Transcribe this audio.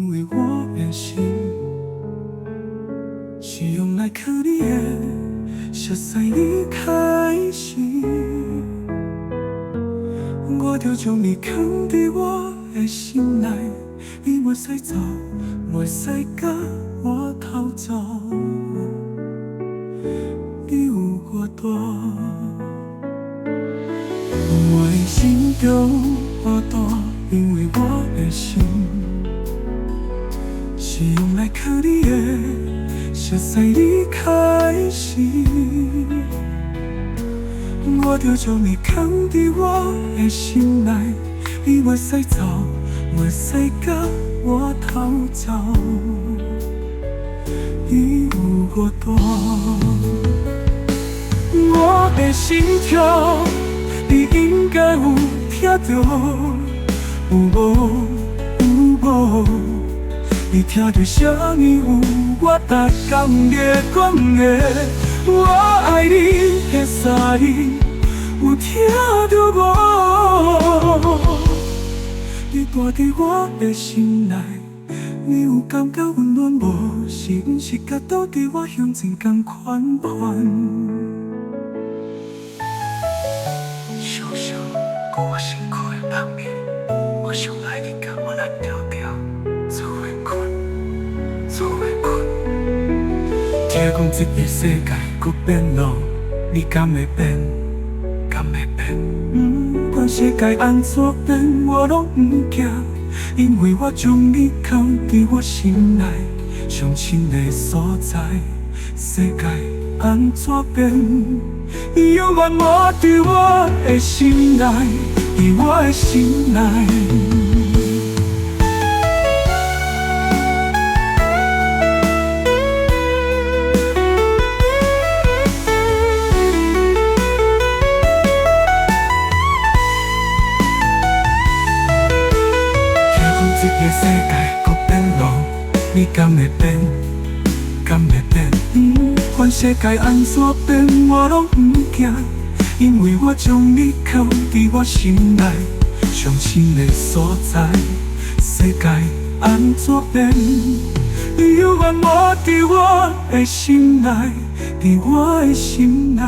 因為我的心是用來囥你的，熟似你開始，我著將你囥佇我的心內，你袂使走，袂使共我偷走，你有偌大？我的心有偌大，因為我的心是用來囥你的，熟似你開始，我著將你囥佇我的心內，你袂使走，袂使共我偷走，你有偌大？我的心跳，你應該有聽著，有無？有無？你聽著聲音有我逐工咧講的，我愛你的三字，有聽著無？你蹛佇我的心內，你有感覺溫暖無？是毋是佮倒佇我胸前仝款款？想想顧我身軀的香味，我上愛你共我咱調調做伙睏，做伙睏。聽講這个世界閣變囉，你敢會變？敢會變？不管世界按怎變，我攏毋驚，因為我將你囥佇我心內，上親的所在。世界按怎變，你永遠活佇我的心內，佇我的心內。聽講這个世界閣變囉，你敢會變？敢會變？不管世界按怎變，我攏毋驚，因為我將你囥佇我心內，上親的所在。世界按怎變，你永遠活佇我的心內，佇我的心內。